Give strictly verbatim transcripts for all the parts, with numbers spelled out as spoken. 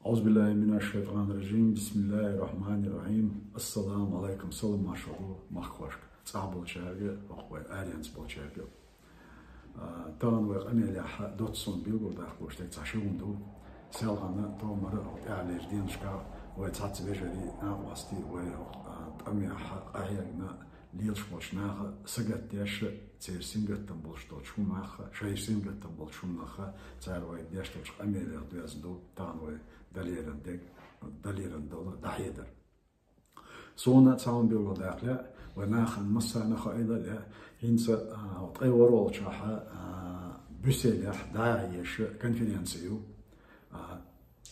أعوذ بالله من الشيطان الرجيم. بسم الله الرحمن الرحيم. السلام عليكم. Салам-маршал ду махкахошка, цӀагӀа болчаьрга, вай аренца болчаьрга. А, тахан вай къамелехь доцца сона билгалдаккхалуш дерг цхьа ши хӀума ду. Селхана, томара, тӀаьхьарчу денашкахь вай цхьацца вежарий, накъостий, вай, а, тӀамехь къахьегна лелаш болчу наха сагатдеш, церан сингаттам болуш долчу хӀуманах, шайша сингаттам болчу хӀуманах, цара вайга деш долчу къамелех доьзна ду тахан вай дан лерина дерг, дан лерина долу дӀахьедар. Суна цхьа хӀума билгалдаккха лаьа, вай нахана массарна а хаийла лаьа, хӀинца, а, ткъе ворхӀалгӀачохь, а, Брюсселехь дӀаяхьа езаш конференци ю. А,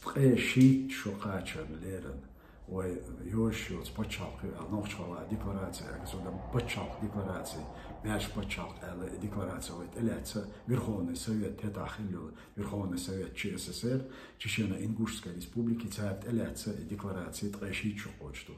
ткъе шийтта шо кхачарна лерина вай йозуш йоцу пачхьалкх ю аьлла, нохчийн хьалха деклараци аьлла, цуьнан пачхьалкх деклараци, маьрша пачхьалкх аьлла, и деклараци вай тӀелаьцна, Верховный Совет хӀетахь хилла йолу, Верховный Совет Ч С С Р, Чечено-Ингушской Республики, цара тӀелаьцна и деклараци ткъе шийтта шо кхочуш ду.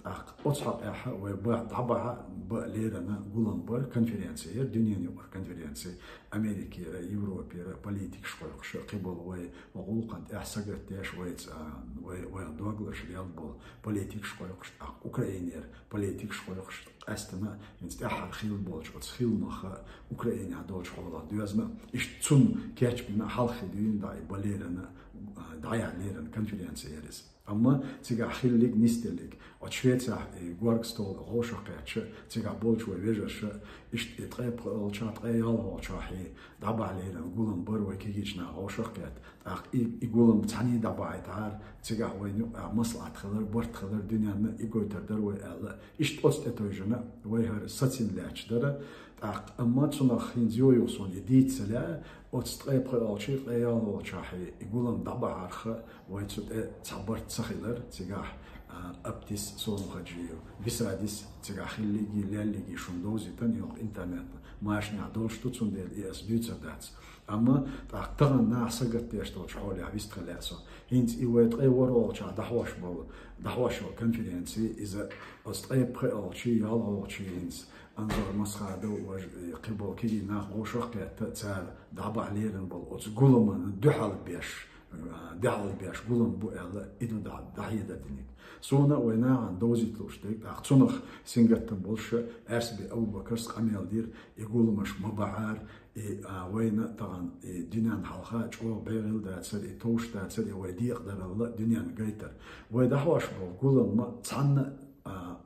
ТӀаккха оцу хьокъехь вай ба-, дӀабахьа бан лерина гулам бар, конференци яра, дуьненан юкъара конференци, Америкера, Европера политикаш кхойкхуш, кхин болу вай, вай гӀуллакхна тӀехь сагатдеш, вайца, а, вай, вайх дог луш лелла болу политикаш кхойкхуш, тӀаккха Украинера политикаш кхойкхуш, къаьстина, хӀинца тӀаьххьара хилла болчу оцу хиламах, Украинехь долчу хьолах доьзна, иштта цунна кечбина, хьалххе дуьйна дӀа и бан лерина, а, дӀаяхьа лерина конференци яра иза. Амма цигахь хилларг, нисделларг, оцу Швецехь и горга стол вовшахкхетча, цигахь болчу вай вежарша, иштта и ткъе пхоьалгӀачохь, ткъе ялхалгӀачохь и дӀабахьа лерина гулам бар вай кегийчу наха вовшахкхетта. ТӀаккха и, и гулам цхьаьний дӀабахьийтахьара, цигахь вайна юкъахь маслаӀат хилар, барт хилар, дуьненна и гойтур дара вай аьлла, иштта оцу тӀе тевжина вай хӀара сацийна лаьтташ дара. ТӀаккха, амма цунах хӀинца йо-йо суна и дийца ца лаьа, оцу ткъе пхоьалгӀачохь, ткъе ялхалгӀачохь и гулам дӀабахьарх, вай цу тӀе цхьа барт ца хилар, цигахь, а, Аптис Соломхаджиев, Висадис, цигахь хилларг, лелларг шуна довзийтина, йоккха интернет машанехь долуш ду, цундела и ас дуьйцур дац. Амма тӀаккха тахана наха сагатдеш долчу хьолехь вистхила лаьа со. ХӀинца и вай ткъе ворхӀалгӀачохь дӀахьош болу, дӀахьош йолу конференци, иза оцу ткъе пхоьалгӀачохь, ялхалгӀачохь хӀинца Анзор Масхадов, важа, э, кхин болу кегий нах вовшахкхетта, цара дӀабахьа лерина болу оцу гуламна дуьхьал беш, э, дуьхьал беш гулам бу аьлла, и ду дӀа-, дӀахьедар динарг. Суна вай нахана довзийта лууш дерг, тӀаккха цунах сингаттам болуш Аьрсби Абу-Бакарс къамел дира, и гуламаш ма бахьара, и, а, вайна тахана и дуьненна хьалха чӀогӀа бегӀийла дацар, и товш дацар, и вай декъадаралла дуьненна гайтар. Вай дӀахьош болу гулам ма цхьанна, а,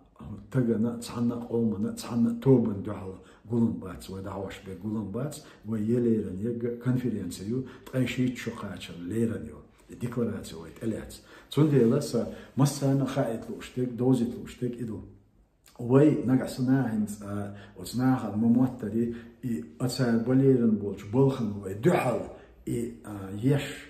тагана, цхьанна къомана, цхьанна тобанна дуьхьал гулам бац, вай дӀахьош бен гулам бац, вай е лерина ерг конференци ю, ткъе шийтта шо кхачарна лерина ю, и деклараци вай тӀелаьцна. Цундела сан массарна а хаийта лууш дерг, довзийта лууш дерг и ду. Вай нагахь санна хӀинца, а, оцу нахана ма моттара, и оцара бан лерина болчу балхана вай дуьхьал и, а, еш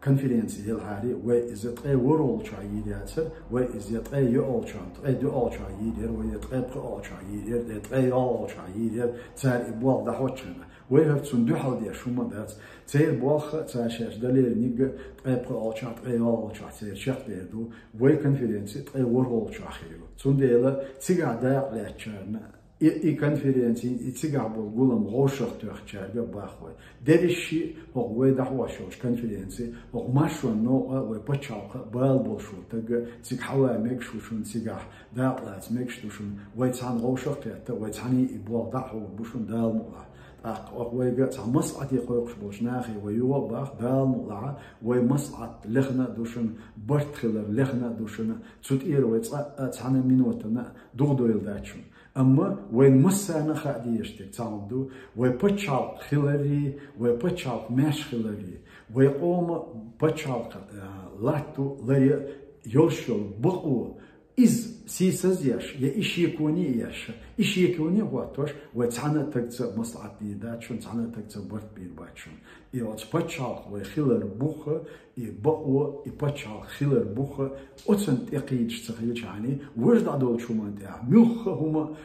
конференци елахьара, вай иза ткъе ворхӀалгӀачохь йийр яцара, вай иза я ткъе йоьалгӀачохь, ткъе доьалгӀачохь йийр яра, вай я ткъе пхоьалгӀачохь йийр яра, я ткъе ялхалгӀачохь йийр яра, цара и болх дӀахьочхьана. Вай хӀара цунна дуьхьал деш хӀума дац. Церан болх а, цара шаьш дан леринарг а ткъе пхоьалгӀачохь, ткъе ялхалгӀачохь церан чекхдер ду, вай конференци ткъе ворхӀалгӀачохь хир ю. Цундела цигахь дакъа лаьцначарна и, и конференци, и цигахь болу гулам вовшахтоьхначаьрга а боху вай. Дерриш а хӀокху вай дӀахьош йолчу конференци, хӀокху маршонан новкъа а, вай пачхьалкх а бала болуш волу таг а цига хьава мегаш ву шуна, цигахь дакъа лаца мегаш ду шуна, вай цхьаьна вовшахкхетта, вай цхьаьний и болх дӀа а хьур бу шуна, Дала мукъалахь. ТӀаккха хӀокху вайга цхьа маслаӀате кхойкхуш болчу нахе вай юха а боху, Дала мукъалахь, вай маслаӀат лехна а ду шуна, барт хилар лехна а ду шуна, цу тӀера вай цкъа а цхьана минотана а дугӀу дойла дац шуна. Амма вайна массарна а хаа дезаш дерг цхьа хӀума ду, вай пачхьалкх хиларе, вай пачхьалкх маьрша хиларе, вай къоман пачхьалкх, а, латто ларъян йолуш йолу бакъо, иза сийсаз а еш, я и шеконе а еш, и шеконе а хӀоттош, вай цхьана а тагца маслаӀат дийр дац шуна, цхьана а тагца барт бийр бац шуна. И оцу пачхьалкх вай хилар бух а, и бакъо, и пачхьалкх хилар бух а, оцунна тӀе кхийдаш ца хилчахьана, важа дӀадолчу хӀуманна тӀехь муьлхха а хӀума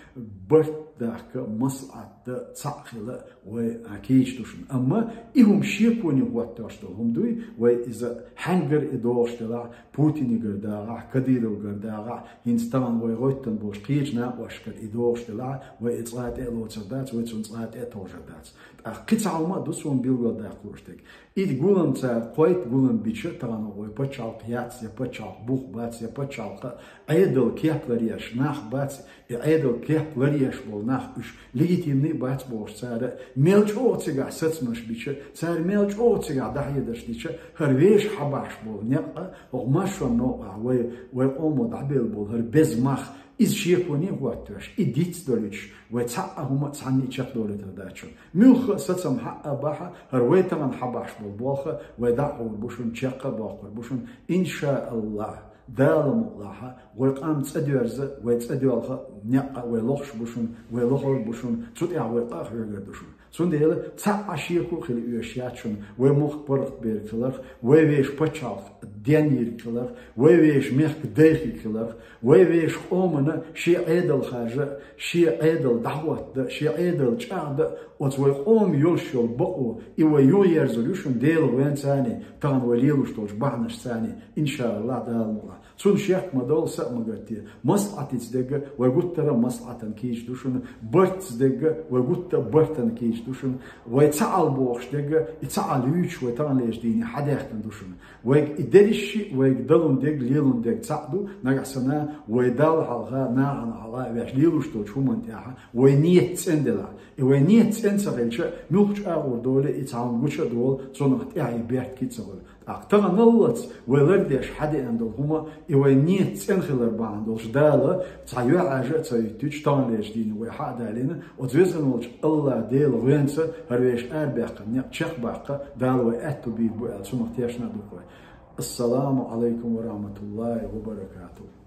барт дахка, маслаӀат дан цхьаъ хила вай, а, кийча ду шуна. Амма и хӀума шеконе хӀоттош долу хӀума дуй, вай иза хьаьнгара и догӀуш делахь, Путинегара дагӀахь, Кадыровгара дагӀахь, хӀинца тахана вай гӀоьттина болчу кхечу накъосташкара и догӀуш делахь, вай и цкъа тӀе а лоцур дац, вай цунна цкъа тӀе а товжур дац. А кхин цхьа хӀума а ду суна билгалдаккха лууш дерг. И гулам цара кхойтта гулам бича, тахана вай пачхьалкх яц, я пачхьалкх бух бац, я пачхьалкха Ӏедал кеп ларъеш нах бац, и Ӏедал кеп ларъеш болу нах уьш легитимный бац бохуш цара, мел чӀогӀа цигахь сацамаш бича, цара мел чӀогӀа цигахь дӀахьедарш дича, хӀара вешан хьабахьаш болу некъ а, оха маршонна новкъахь вай, вай къомо дӀабелла болу хӀара беза мах, иза шеконе а хӀоттош, и диц долуьйтуш, вай цхьа а хӀума а цхьанна а чекхдолуьйтур дац шуна. Муьлхха а сацам хьаъа а бахьа, хӀара вай тахана хьабахьаш болу болх а вай дӀа а гӀур бу шуна, чекх а боккхур бу шуна, иншааллахь, Дала мукъалахь, вай къам цӀа доьрза, вай цӀа доьлха некъ а вай лохуш бу шуна, вай лохур бу шуна, цу тӀехь вай къа а хьоьгур ду шуна. Цундела цхьа а шеко а хила оьшуш яц шуна, вай мохк паргӀатберг хиларх, вай вешан пачхьалкх денйийриг хиларх, вай вешан мехкан дайхиг хиларх, вай вешан къомана шен Ӏедал харжа, шен Ӏедал дӀахӀоттада, шен Ӏедал чӀагӀда, оцу вай къоман йолуш йолу бакъо, и вай юхаерзур ю шуна Делан гӀоьнца а, тахана вай лелош долчу бахьанашца а, иншааллахь, Дала мукъалахь. Цунна шек ма довла, са а ма гатде. МаслаӀатица дерг а вай гуттара а маслаӀатана кийча ду шуна, бартца дерг а вай гуттара а бартана кийча ду шуна, вай цхьаалла бохуш дерг а, и цхьаалла юьйцуш вай таханлерчу дийне хьадаьхкина ду шуна. Вайга и дерриш а, вайга далун дерг, лелун дерг цхьаъ ду, нагахь санна вай Далла хьалха, нахана хьалха а ваьш лелош долчу хӀуманна тӀехь вай нийят цӀена делахь. И вай нийят цӀена ца хилча, муьлхха чӀагӀо долу, и цхьа хӀума гуча а долу, цунах тӀаьхье бертиг а ца хуьлу. ТӀаккха таханаллац вай лардеш хьадеана долу хӀума, и вай нийят цӀена хилар бахьана долуш Дала цхьа юьхьӀаьржа а ца хӀиттича, таханлерчу дийне вай хьа а далийна, оцу везан волчу АллахӀ Делан гӀоьнца хӀара вешан арабаьккхина некъ чекхбаккха Дала вай аьтто бийр бу аьлла, цунах тешна а ду-кх вай. Ассаламу Ӏалайкум ва рахьматуллахӀи ва баракатухӀ.